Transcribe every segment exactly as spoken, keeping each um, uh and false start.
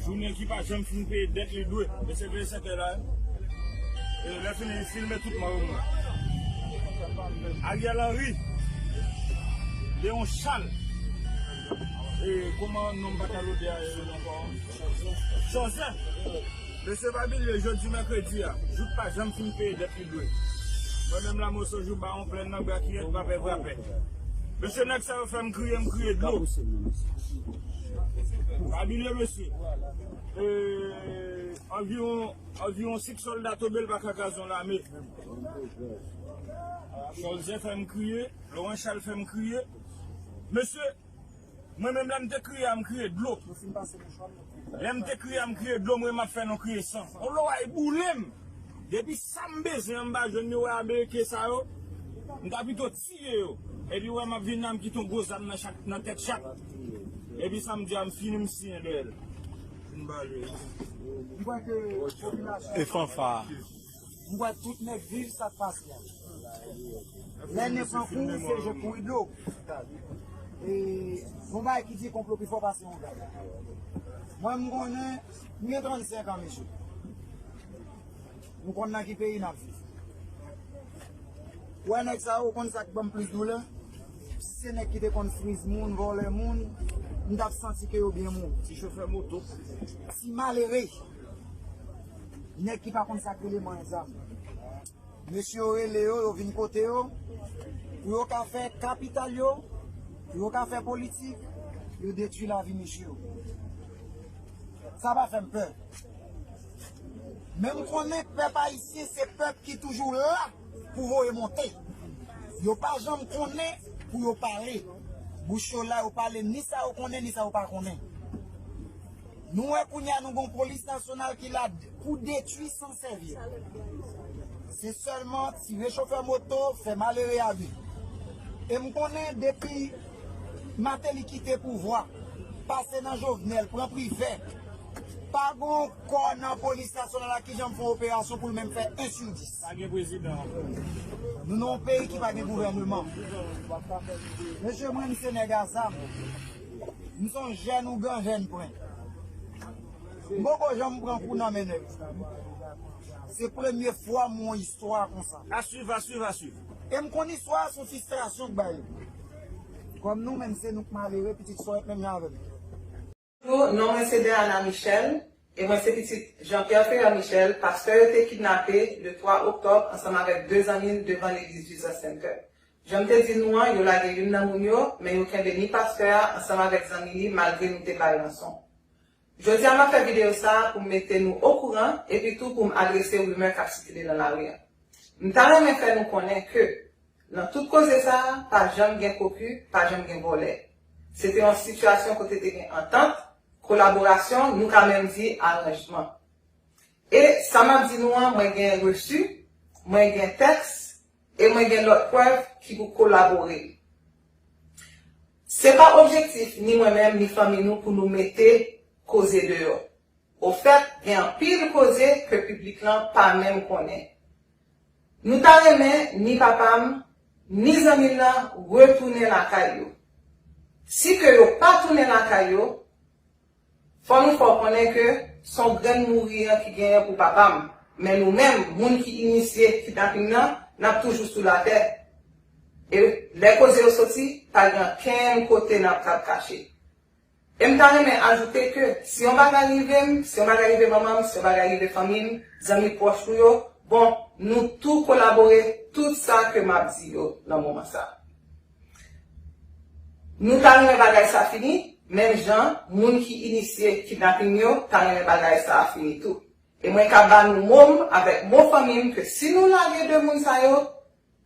Jounen ki pa janm fin peye dèt li dwe. Mesye peye sèkèy la. E lè fini, li filme tout manm mwen. Ariel Henry, Léon Charles. E kòman non m pa ka lode a yo ankò? Joseph. Mesye pa bliye, jodi mèkredi a, jouk pa janm fin peye dèt li dwe. Mwen menm la, moso jou ba yon plèn nan bra kiyèt, vrapè, vrapè. Mesye nèg sa yo fè m kriye, m kriye dlo. Pa bliye, mesye. E, anviwon, anviwon senk sòlda tonbe, l pa ka kraze yon lame. Joseph fè m kriye, Laurent Charles fè m kriye. Mesye, mwen menm lè m te kriye a, m kriye dlo. Lè m te kriye a, m kriye dlo, mwen m ap fè nou kriye san. On lo a e boule m. Depi sa m bezwen an, m pa jwenn yo, wè Ameriken sa yo, m ta pito tiye yo. Epi wè m ap vin la, m kite yon gwo zam nan chak, nan tèt chak. Epi sa m di a, m fini, m siyen dèyè l. M ba l. M kwè ke popilasyon E fanfa. M kwè tout nèg viv sa k pase a. Lè nen pran kou, se je kouri dlo. E, gon bagay ki di konplo pi fò pase yon gad. Mwen, m konnen, m gen trannsenk an, mesye. M konn nan ki peyi n ap viv. Ou wè nèg sa yo, ou konn sa k ban m plis doulè? Si se nèg ki te konn friz moun, vòlè moun, m t ap santi ke yo byen mouri. Ti chofè moto. Ti malere. Nèg ki pa konn sa k rele manyen zam. Mesye yo rele yo, yo vin kote yo, pou yo ka fè kapital yo, pou yo ka fè politik, yo detwi lavi mesye yo. Sa pa fè m pè. Men m konnen pèp ayisyen se pèp ki toujou la pou voye monte. Yo pa janm konnen pou yo pale. Bouch yo la, yo pale ni sa yo konnen, ni sa yo pa konnen. Nou wè kounye a nou gon polis nasyonal ki la pou detwi san sèvi. Se sèlman tire chofè moto, fè malere abi. E m konnen depi Martelly kite pouvwa, pase nan Jovenel, pran Privè, pa gon kò nan polis nasyonal la ki janm fè yon operasyon pou l menm fè en sou dis. Pa gen prezidan ankò. Nou nan yon peyi ki pa gen gouvèneman. Mesye, mwen, m se nèg a zam. M se yon jèn ougan, jèn pwen. M poko janm pran kou nan men nèg. Se premye fwa m wè yon istwa konsa. A swiv, a swiv, a swiv. E m konn istwa a se yon fistrasyon k ba yo. Kòm nou menm se nou k malere, pitit Sorèt menm jan avè m. Bonjou, non mwen se Deana Michel, e mwen se pitit Jean Pierre Ferrand Michel, pastè yo te kidnape le twa oktòb ansanm avèk de zanmi l devan legliz Jesus Center. Jan m te di nou an, yo lage youn nan moun yo, men yo kenbe ni pastè a ansanm avèk zanmi li malgre nou te bay ranson. Jodi a m ap fè videyo sa a pou m mete nou okouran epi tou pou m adrese rimè k ap sikile nan lari a. M ta renmen fè nou konnen ke nan tout koze sa a, pa janm gen koki, pa janm gen vòlè. Se te yon sitiyasyon kote te gen antant, kolaborasyon, nou ka menm di aranjman. E sa m ap di nou an, mwen gen resi, mwen gen tèks, e mwen gen lòt prèv ki pou kolabore. Se pa objektif ni mwen menm ni fanmi nou pou nou mete koze deyò. Ofèt, gen anpil koze ke piblik lan pa menm konnen. Nou ta renmen ni papa m, ni zanmi l lan retounen lakay yo. Si ke yo pa tounen lakay yo, fò nou fè w konnen ke se yon grenn mouri an ki genyen pou papa m. Men nou menm, moun ki inisye kidnaping nan, n ap toujou sou latè. E lè koze yo soti, pa gen ankenn kote n ap kab kache. E m ta renmen ajoute ke si yon bagay rive m, si yon bagay rive manman m, si yon bagay rive fanmi m, zanmi pwòch nou yo, bon, nou tou kolabore tout sa ke m ap di yo nan moman sa. Nou ta renmen bagay sa fini, menm jan moun ki inisye kidnaping yo ta renmen bagay sa fini tou. E mwen ka ba nou mo m avèk mo fanmi m ke si nou lage de moun sa yo,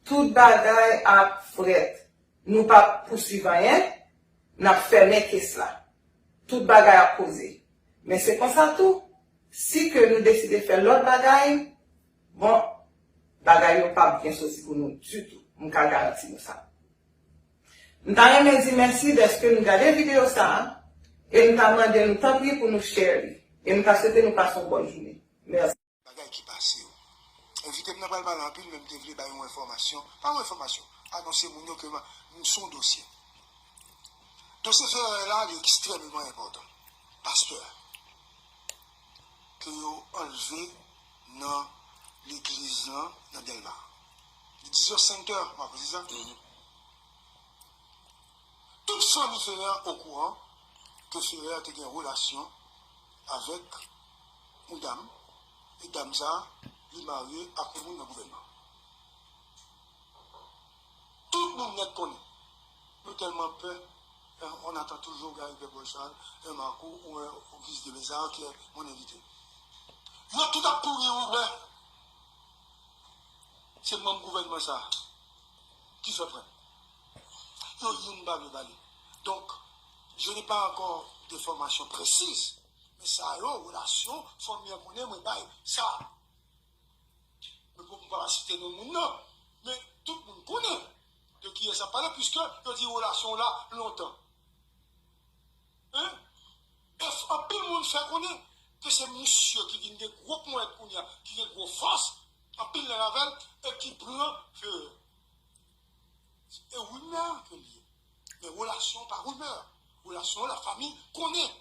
tout bagay ap frèt. Nou p ap pouswiv anyen, n ap fèmen kes la. Tout bagay ap poze. Men se konsa tou, si ke nou deside fè lòt bagay, bon, bagay yo p ap byen soti pou nou ditou. M ka garanti nou sa. M ta renmen di mèsi dèske nou gade videyo sa a, e m ta mande nou tanpri pou nou share li. E m ta swete nou pase yon bòn jounen. Mèsi. Bagay ki pase yo. Envite m nan pral pale anpil, men m te vle bay yon enfòmasyon. Pa yon enfòmasyon, anonse moun yo ke m, m sou yon dosye. Dosye Ferrand la, li ekstrèmeman enpòtan. pastè ke yo anlve nan legliz lan nan Dèlma. Li dizè senk è, m ap di sa. Tout fanmi Ferrer okouran ke Ferrer te gen relasyon avèk yon dam, e dam sa, li marye ak yon moun nan gouvènman. Tout moun nèt konnen. Nou tèlman pè, on attend toujours Gary Pèpòl Chal, un Marco ou un Auguste de Mézard qui est mon invité. Yo tout ap kouri rimè. Se manm gouvènman sa ki fè prank. Yo youn pa vle pale. Donk, je n'ai pas encore d'informations précises, men sa yo, relasyon, fanmi an konnen, mwen bay sa. Mwen pa site non moun nan, men tout moun konnen de kiyès ap pale, piske yo di relasyon la lontan. Hein? E anpil moun fè konnen ke se misye ki vin gen gwo ponyèt kounye a, ki gen gwo fòs, anpil nan avè l, e ki pran Ferrer. E rimè ke l ye. Men relasyon pa rimè. Relasyon, lafanmi konnen.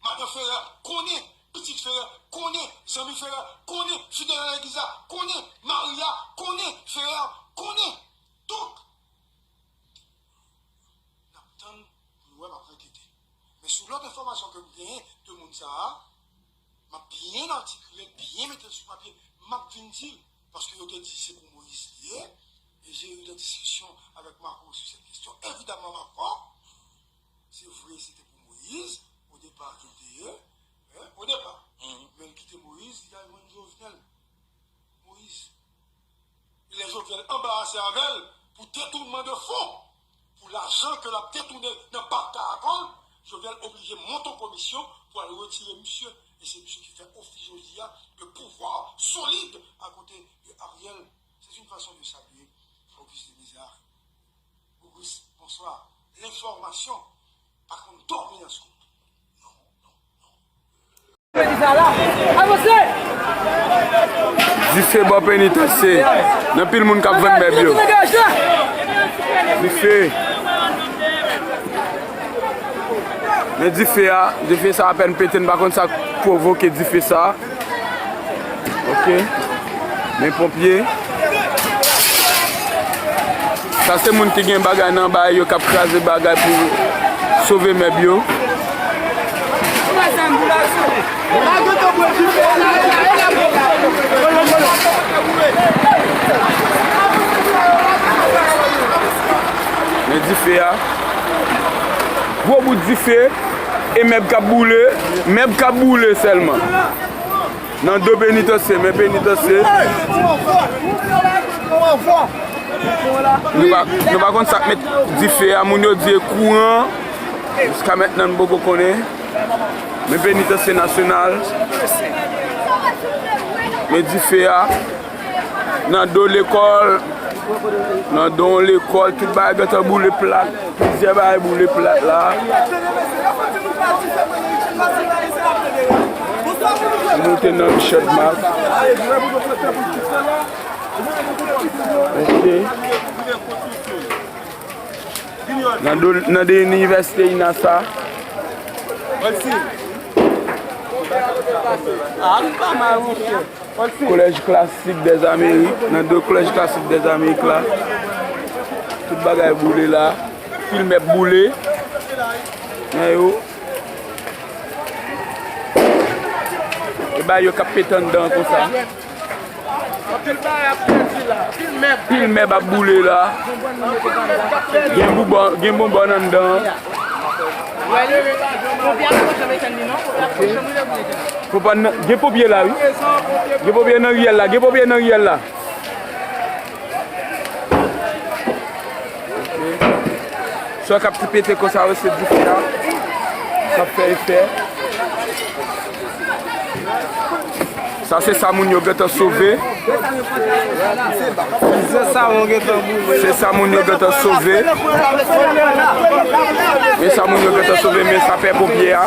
Madan Ferrer konnen. Pitit Ferrer konnen. Zanmi Ferrer konnen. Fidèl nan legliz la konnen. Mari a konnen. Ferrer konnen. Donk, n ap tann pou n wè, m ap ankete. Men sou lòt enfòmasyon ke m genyen de moun sa a, m ap byen atikile, byen mete l sou papye, m ap vin di l, paske yo te di se pou Moyiz li ye, e j'ai eu des discussions avec Marco sur cette question. Évidemment, Marco, se vre, se te pou Moyiz, au départ, ke l te ye, hein, au départ. Men l kite Moyiz, li al jwenn Jovenel Moïse. Lè Jovenel anbarase avè l pou detounman de fon, pou lajan ke l ap detounen nan bank Caracol, Jovenel oblije monte yon komisyon pou al retire misye. E se misye ki fè ofis jodi a de pouvwa solid akote de Ariel. C'est une façon de saluer Auguste de Mézard. Auguste, bonswa. Lenfòmasyon pa konn dòmi nan scoop. Non, non, non. Dife bò penitansye. Gen anpil moun k ap vann mèb yo. Dife. Men dife a, dife sa apèn pete, n pa konn sa k pwovoke dife sa. Ok. Men ponpye. Sa se moun ki gen bagay nan bay yo k ap kraze bagay pou sove mèb yo. Men dife a. Gwo bout dife. E mèb k ap boule. Mèb k ap boule sèlman. Nan do penitansye, men penitansye. Nou pa, nou pa konn sa k met dife a, moun yo di e kouran. Jiska mentnan, n poko konnen. Men penitansye nasyonal. Men dife a. Nan do lekòl. Nan do yon lekòl, tout bagay gentan boule plat. Plizyè bagay boule plat la. Nou te nan Richard Marx. Ok. Nan do, nan de inivèsite inasa. Kolèj Klasik dèz Amerik, nan do Kolèj Klasik dèz Amerik la. Tout bagay boule la. Pil mèb boule. Men yo. E ba yo k ap pete anndan an konsa. Anpil bagay ap pèdi la, anpil mèb. Pil mèb ap boule la. Gen bonbòn, gen bonbòn anndan. Ponpye a poko janm etenn li non, ponpye a poko janm rive pou l etenn. Ponpye nan, gen ponpye la wi. Gen ponpye nan riyèl la, gen ponpye nan riyèl la. Sa k ap pete konsa yo se dife a k ap fè efè. Sa se sa moun yo gentan sove. Se sa moun yo gentan sove. Men sa moun yo gentan sove, men sapè ponpye a.